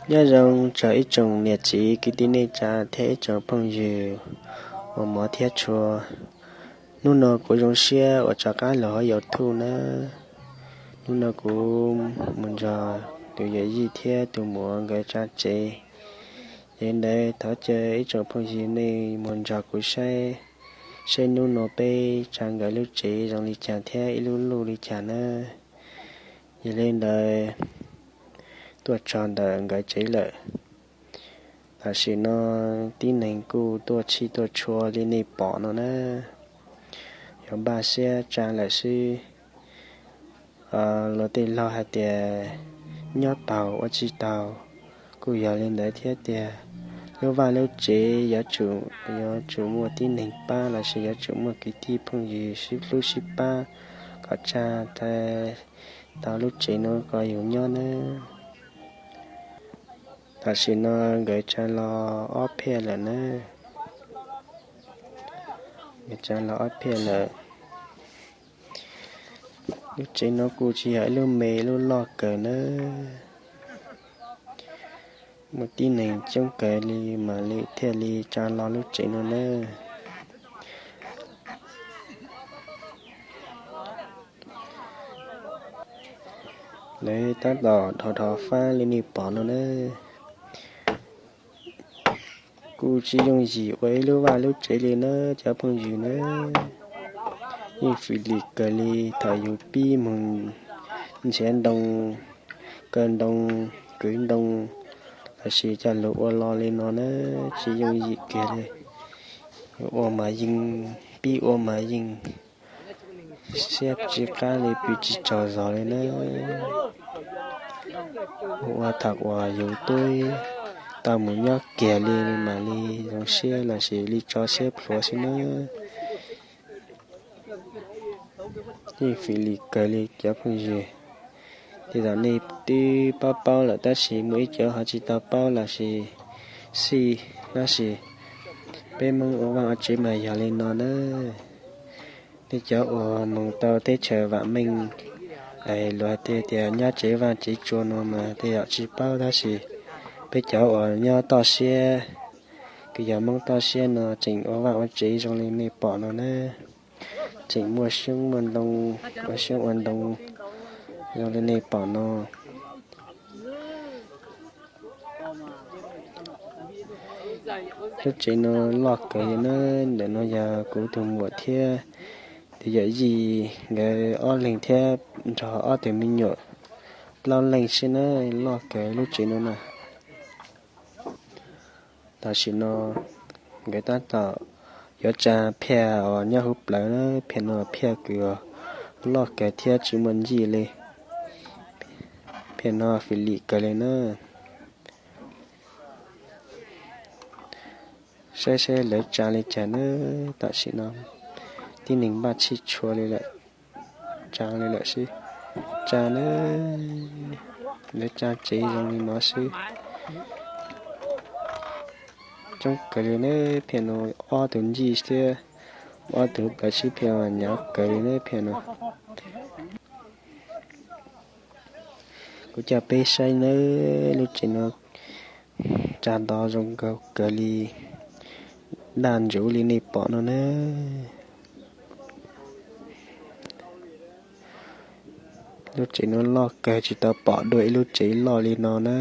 Nyob zoo txog ib tsoom niam txiv kwv tij neej tsa thiab ib tsoom phooj ywg uas hmov thiab tshua. Hnub no kuv zoo siab uas rov qab los hauv YouTube nawb. Hnub no kuv mus nrog tus yawm yij thiab tus muam nkawd tsa tsev. Yog li ntawd thov caw ib tsoom phooj ywg nej mus nrog kuv saib, saib hnub no peb tsa nkawd lub tsev zoo li cas thiab ib lub luj li cas nawb. Yog li ntawd tuaj txog ntawm nkawd tsev lawm. Tam sim no tib neeg kuj tuaj tshij tuaj tshua li nej pom no na. Yuav npaj siab tsa lawm xwb. Luag tej laug hais tias nyob taus ua tsis taus, kuj yog li ntawd thiab tiag. Lub vaj lub tsev yuav tsum, yuav tsum muaj tib neeg pab lossis yuav tsum muaj kwv tij phooj ywg sib hlub sib pab kom tsa tau lub tsev no kom yus nyob nawb. Tam sim no nkawd tsa los ob phiaj lawm nawb. Nkawd tsa los ob phiaj lawm. Lub tsev no kuj tsis yog ib lub me lub loj kawg nawb. Muaj tib neeg coob kawg li mam li thiaj li tsa los lub tsev no nawb. Lawv tab tom dhos dhos fab li nej pom no nawb. Kuj tsis yooj yim ua ib lub vaj lub tsev li nawb cov phooj ywg nawb. Yeej fim lim kawg li thaum yus pib mus nrhiav ntoo, kaw ntoo, kwv ntoo, lossis coj lug ua los li no nawb, tsis yooj yim kiag li. Ua mas yeej, pib ua mas yeej siab tsis qab li, pw tsis tsaug zog li nawb. Ua thaum uas yus twb tau mus nyob kiag li mam li zoo siab lossis li tso siab plhuav xwb nawb. Yeej fim lim kawg li cov phooj ywg. Tej zaum nej twb paub paub lawm tab sis muaj ib cov ho tsis tau paub lossis xij, tab sis peb Hmoob ua vaj ua tsev mas yog li no nawb. Nej cov uas mus tau teb chaws vam meej, luag hais tias nyob tsev vaj tsev tsua no mas tej zaum tsis paub tab sis peb cov uas nyob toj siab, kws yog Hmoob toj siab no tseem ua vaj ua tsev zoo li nej pom no nawb. Tseem muaj xyoob muaj ntoo, ua xyoob ua ntoo zoo li nej pom no. Lub tsev no loj kawg li nawb. Ntawm no yog kuv tus muam thiab tus yawm yij nkawd ob leeg thiab nrog ob tug me nyuam plaub leeg xwb nawb. Loj kawg lub tsev no na. Tam sim no nkawd tab tom yuav tsa phiaj uas nyob hauv plawv na, phiaj no phiaj kws loj kawg thiab tsis muaj nyiaj li. Phiaj no fim lim kawg li na. Saib saib lawv tsa li cas na. Tam sim no tib neeg npaj tshij tshua li lawm, tsa li lawm xwb. Tsa na, lawv tsa tsev zoo li no xwb. Coob kawg li na, phiaj no ob tug ncej thiab ob tug plawv sib phiaj hnyav kawg li na phiaj no. Kuv coj peb saib nawb, lub tsev no tsa tau zoo nkauj kawg li, daj ntsug li nej pom no na. Lub tsev no loj kawg, tsis tau pom dua ib lub tsev loj li no na.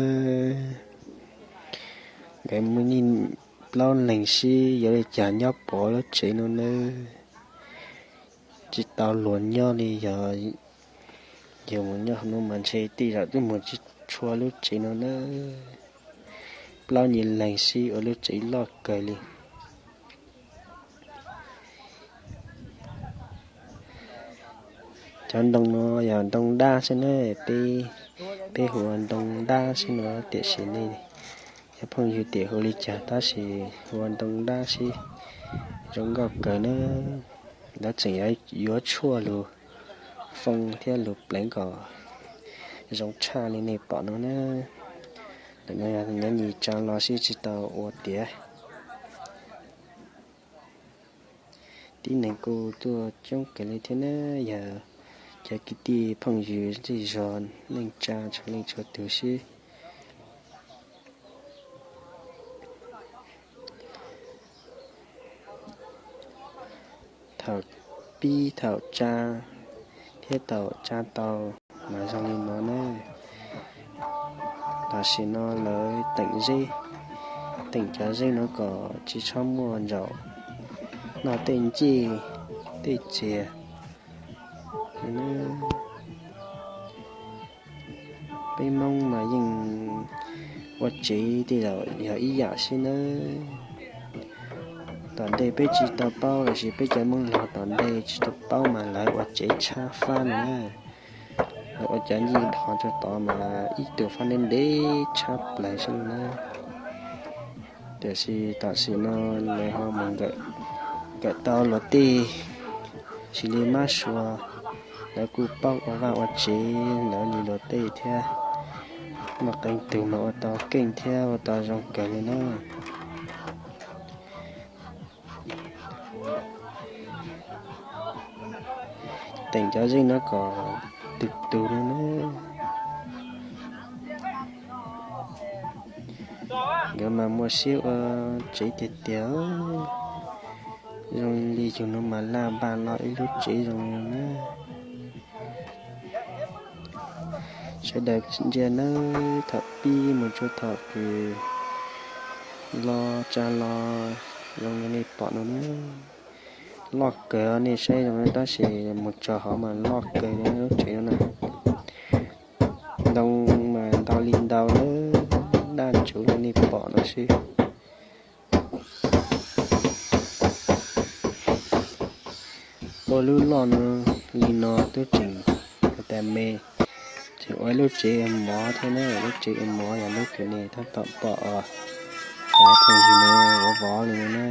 Nkawd muaj nej plaub leeg sib yuav li cas nyob pov lub tsev no na. Tsis tau luag nyob li, yog yus mus nyob hauv no mas ntshe tej zaum twb mus tsis tshua lub tsev no na. Plaub nyuag leeg sib ua lub tsev loj kawg li. Cov ntoo no yog ntoo dab xwb na, peb, peb hu ua ntoo dab xwb no, tiam sis nej cov phooj ywg tias hu li cas, tab sis hu ua ntoo dab xwb. Zoo nkauj kawg na, lawv tseem yuav tshuaj lug foo thiab lug pleev kom zoo tshaj li nej pom no na. Lawm no yog nyob nyis tsa los sib tsis tau ua tiav. Tib neeg kuj tuaj coob kawg li thiab na, yog cov kwv tij phooj ywg zej zog neej tsa txhua leej txhua tus sib thaum pib thaum tsa thiab thaum tsa tau mas zoo li no na. Tam sim no lawv teem zeb, teem cov zeb no kom tsis txhob muaj ntsaum noj tej ncej tej txiag. Peb Hmoob mas yeej ua tsev tej zaum yog ib yam xwb nawb. Tom ntej peb tsis tau paub lossis peb cov Hmoob laus tom ntej tsis tau paub mas lawv ua tsev tshab fab no na. Lawv ua cov ncej phov rau tod mas ib tug fab ntev ntev tshab plaws xwb no na. Tiam sis tam sim no lawv ho mus nkawm tau luag tej, sis li mab sua, lawv kuj paub ua vaj ua tsev lawv li luag tej thiab. Muaj qee tug mas ua tau keej thiab ua tau zoo kawg li na. Teem cov zeb no kom tus tus no na. Nkawd mas muaj siab ua tsev tiag tiag. Zoo li yus no mas laj npaj lo ib lub tsev zoo li na. Sawv daws ntsia nawb, thaum pib mus txog thaum kws lo tsa lo zoo li nej pom no na. Loj kawg nej saib zoo tab sis mus txog hauv mas loj kawg li lub tsev no na. Ntoo mas ntau li ntau lawm, daj ntsug li nej pom no xwb. Ua lub loj no li no twb tseem tas me, tseem ua lub tsev ua mov thiab na. Lub tsev ua mov yog lub kws nej tab tom pom os, cov phooj ywg no ua vov li no na.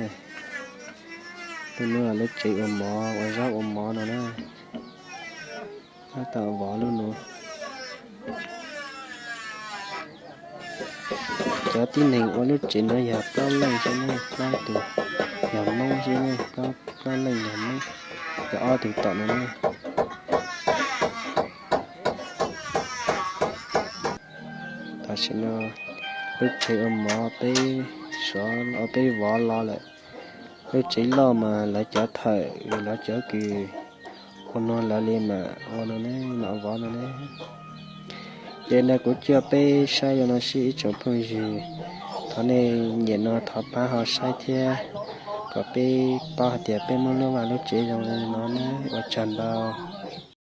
Lub no lub tsev ua mov ua zaub ua mov no na. Tab tom vov lub no. Cov tib neeg ua lub tsev no yog plaub leej xwb ne, plaub tug yog Hmoob xwb ne, plaub leej yog Hmoob, yog ob tug tom no ne. Tam sim no lub tsev ua mov peb sov, peb vov los lawm. Lub tsev loj mas lawv cov thawm, lawv cov kws ua no lawv li mam ua no ne, mam vov no ne. Ces no kuv coj peb saib zoo no xwb ib tsoom phooj ywg, thov nej nyiam no thov pab ho saib thiab, kom peb paub hais tias peb Hmoob lub vaj lub tsev zoo li no ne. Ua tsaug ntau.